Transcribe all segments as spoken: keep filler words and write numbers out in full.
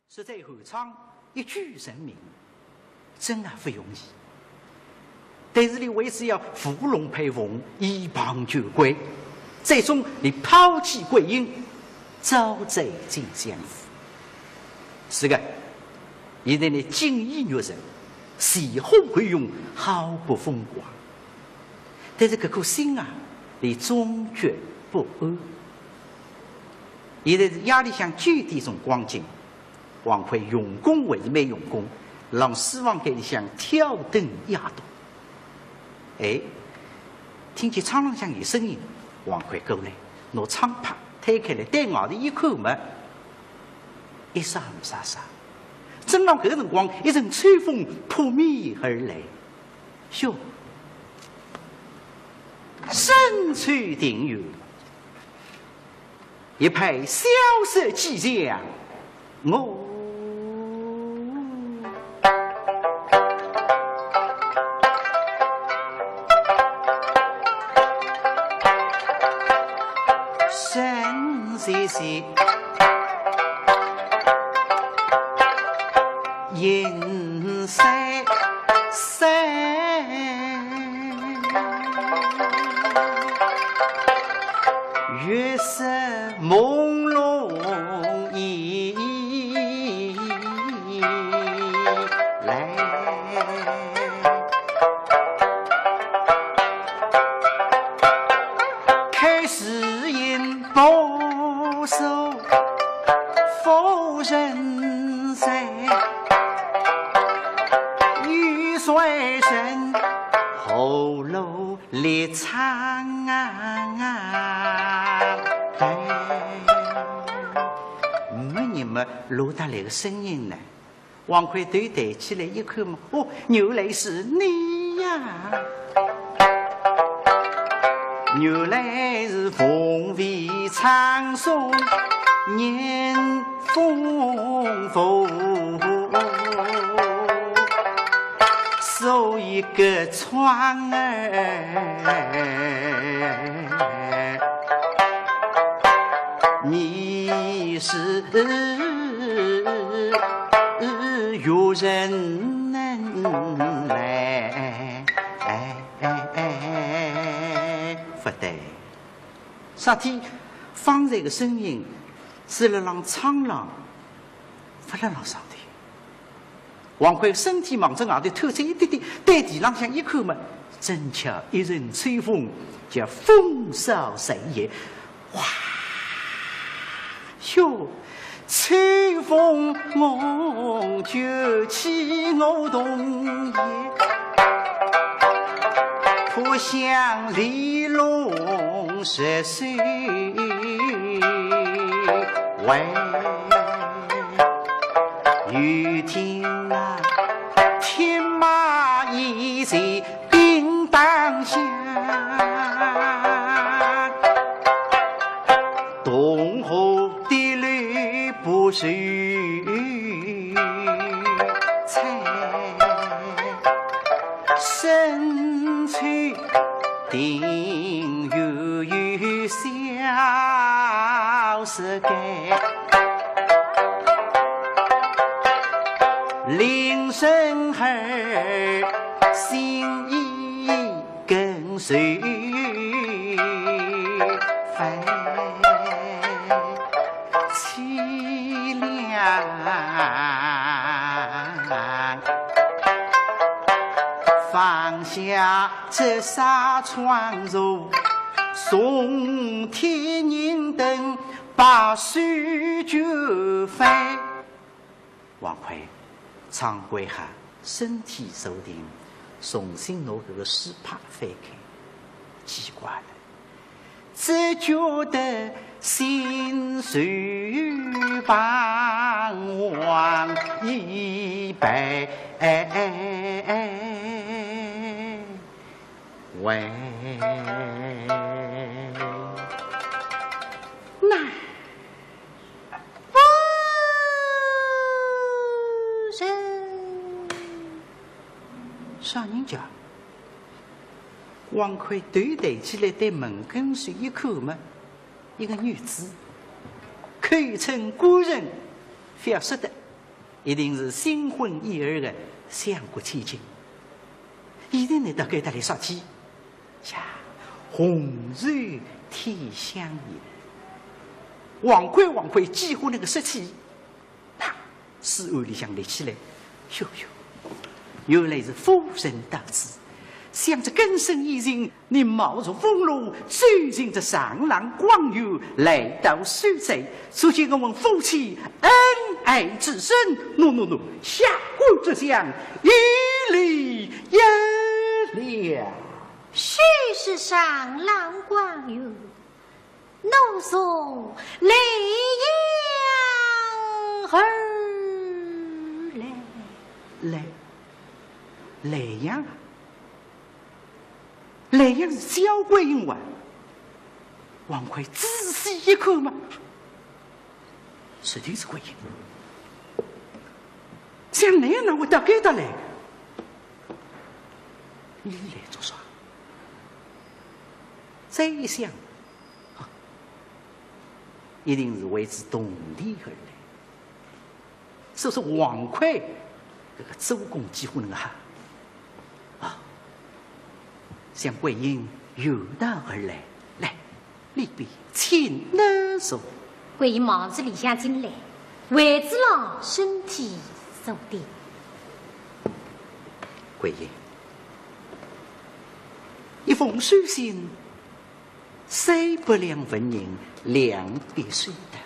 实在韩昌一举成名，真啊勿容易。但是俚为仔要舞龙配凤，以傍权贵，最终俚抛弃桂英，招贼进相府。是个，现在俚锦衣玉食，前呼后拥，好不风光。但是搿颗心啊，俚终觉不安。现在是夜里向九点钟光景， 王魁用功还是蛮用功，辣书房间里向挑灯夜读。哎，听见窗浪向有声音，王魁过来，拿窗拍推开来，对外头一看嘛，一霎没啥啥。正当搿个辰光，一阵秋风扑面而来，哟，深秋庭院， 一派萧瑟寂静，我身细细，银丝丝。 月色朦胧以来，开始吟不说夫人在，欲衰身后路 立场啊！哎，没人么，落得来个声音呢？王魁头抬起来一看嘛，哦，原来是你呀！原来是凤飞苍松，年丰富。 所以个窗儿，你是有人能来？哎，哎，哎，不对，啥体？方才个声音是辣浪窗浪，勿辣浪上头。 王魁身体望仔外头探出一点点，对地浪向一看嘛，正巧一阵秋风，叫风扫残叶。哗！哟，秋风梦觉起梧桐叶，扑向梨弄石首。 喂，又听那天马已在叮当响，东河的吕布收柴，深秋 庭院有萧瑟感，令人儿心意更受烦。 凄凉。放下这纱窗纱，重添银灯，把书卷翻。王魁，窗关下，身体坐定，重新拿搿个书拍翻开，奇怪了。 只觉得心事彷徨已白。喂，那夫人，啥人家？ 王魁头抬起来对门跟首一看嘛，一个女子，口称官人，覅说得，一定是新婚燕尔的相国千金。现在呢，到该搭来说起，呀，红袖添香烟，王魁王魁几乎能够说起，啪，书案里向立起来，哟哟，原来是夫人到此，想这更生一人， 你冒着风露，走进这上郎官园，来到书斋，足见我们夫妻恩爱之深。喏喏喏，下官这厢有礼有量。许是上郎官园，奴从莱阳而来。莱，莱阳啊？ 莱阳是焦桂英哇？王魁仔细一看嘛，实在是桂英。想来哪会到该搭来？你来做啥？再一想，啊，一定是为仔铜钿而来。 说是王魁，搿个做工几乎能好。啊，想桂英远道而来，来，里边请得坐。桂英忙自里向进来，位子浪身体坐定。桂英，一封书信， 三百两纹银两笔收得。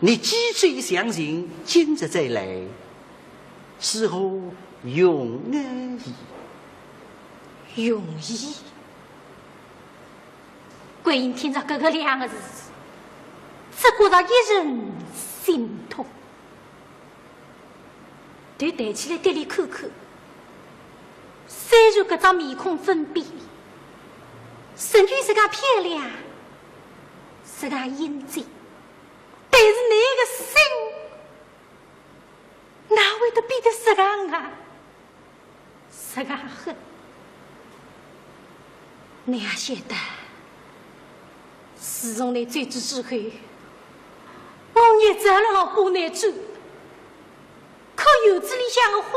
你既知详情，今日再来，是何用意？用意？桂英听着搿个两个字，只觉着一阵心痛。 头抬起来对俚看看，虽然搿张面孔粉变，仍旧是介漂亮，是介英俊，但是俚个心，哪会得变得实梗啊？ 实梗狠。倷也晓得，自从倷走仔之后，我日日勒浪花园里转，看园子里向个花，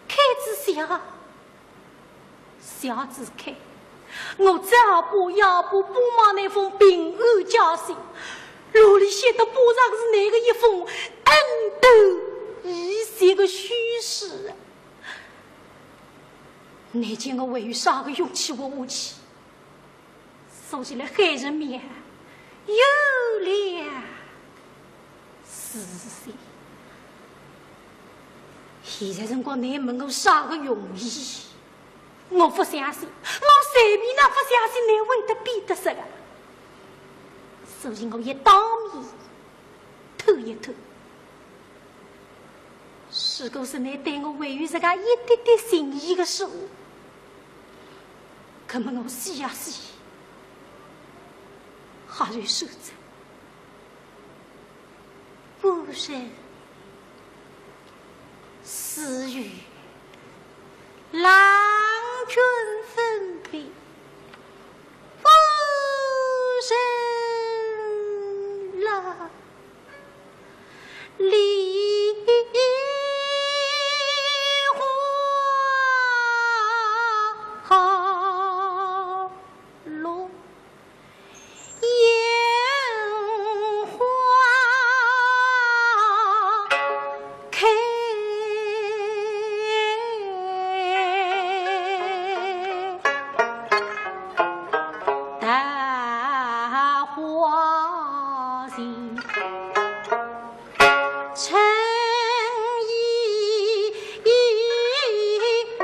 开仔谢，谢仔开，我只好把要把帮忙倷封平安家信，哪里晓得碰着是倷个一封恩断义绝个书信。 倷叫我还有啥个勇气活下去？说起来海神庙有两是三。现在辰光倷问我啥个用意，我勿相信，我随便哪勿相信倷会得变得实梗。所以我一当面 透一透。如果是倷对我还有实梗一点点情意个说，搿么我死也死，还是收着。不然，死于郎君分别，不成了。 梨花落，烟花开。 大花前，春意已归。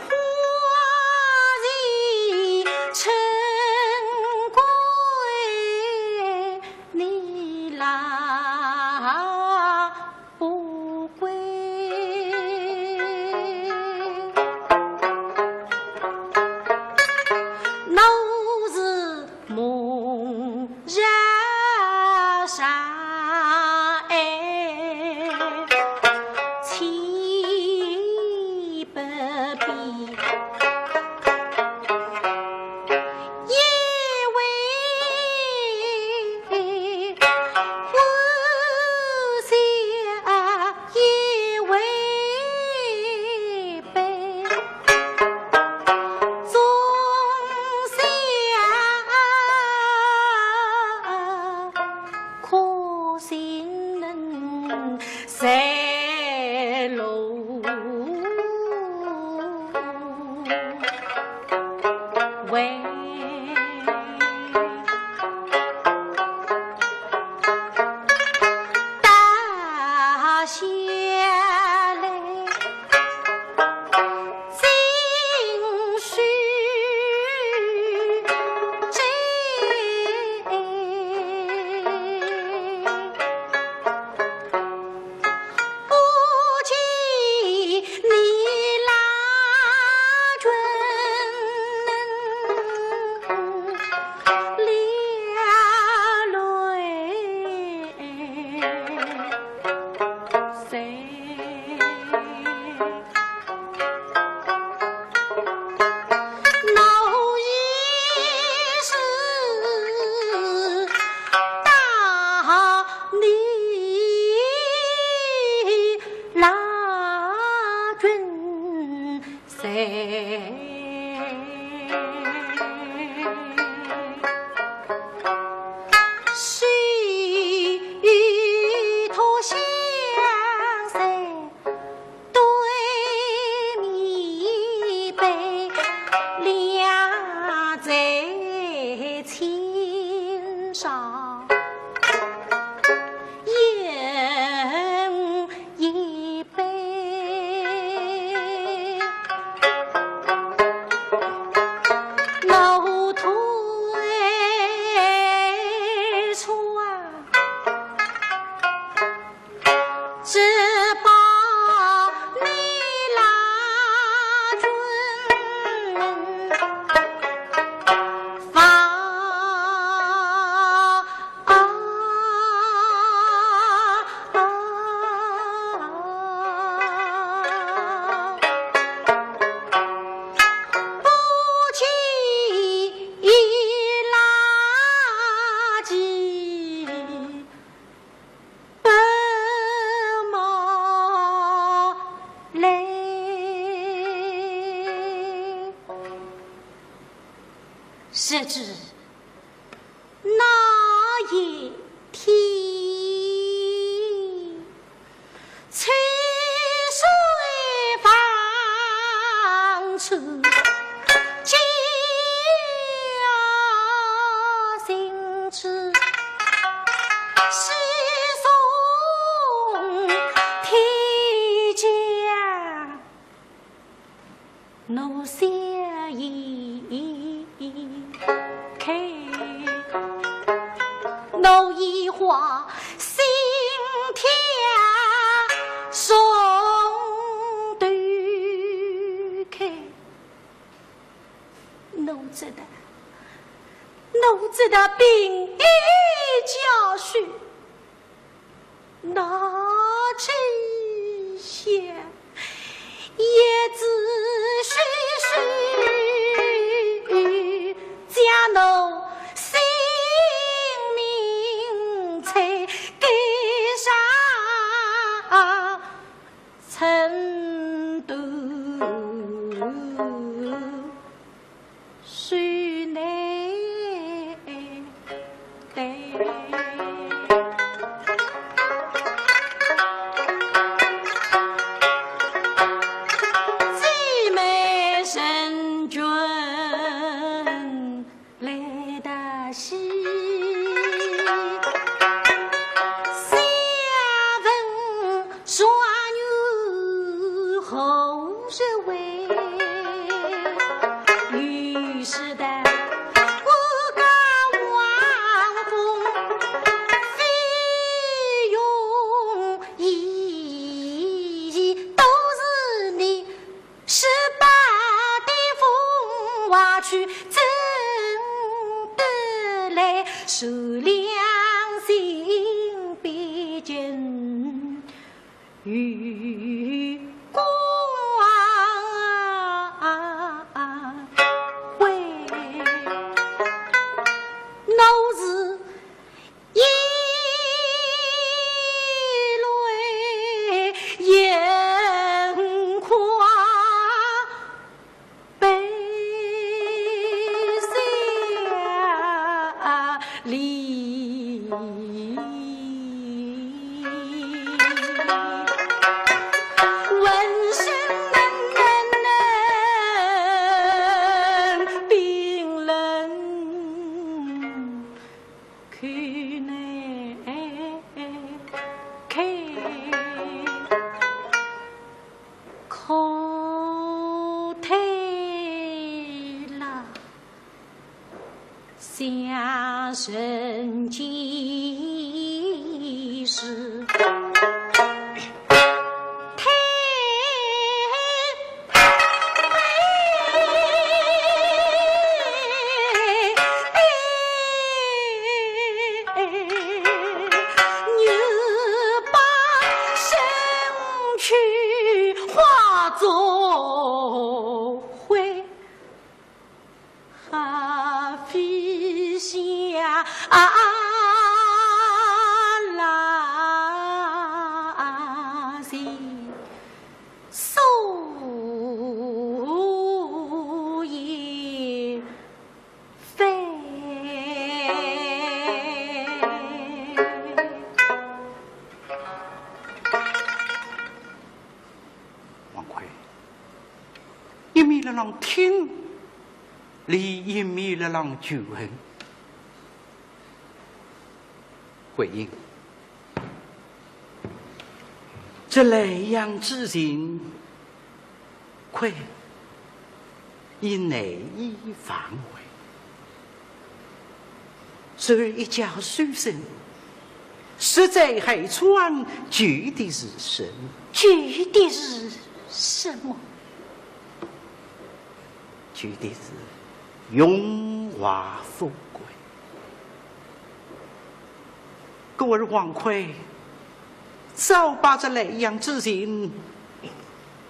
花前春归。 你来不归。老爷是大礼，拉君 谁？谁托相随对面悲，两醉千上。 饮一杯。老推车啊，只把你拉进房。 啊，啊，啊，不及拉及白毛来。谁知 那一天，秋水望穿江心之，西送天降 奴笑颜开，奴移花心跳送对开。奴只得，奴只得凭依家书， 拿去写，一字书书，将奴性命在街上 寸断须难得。姊妹成群 来得稀。想问状元何时回？于是道：我家王封，费用一，都是你 十八的风华去怎得来？受良心毕竟有光辉。我是 一泪盈眶，悲下泪。问声能能能冰冷 口难开，可叹了乡人间事。去化作灰，还飞向那些树叶飞。 王魁，一面辣浪听，俚一面辣浪求问。回应，这莱阳之情， 魁已难以忘怀。时而一觉书生，实在害川，求的是什么？求的是什么？求的是荣华富贵。 故而王魁早把这莱阳之情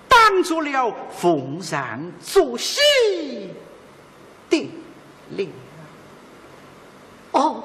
当作了逢场作戏的了。哦，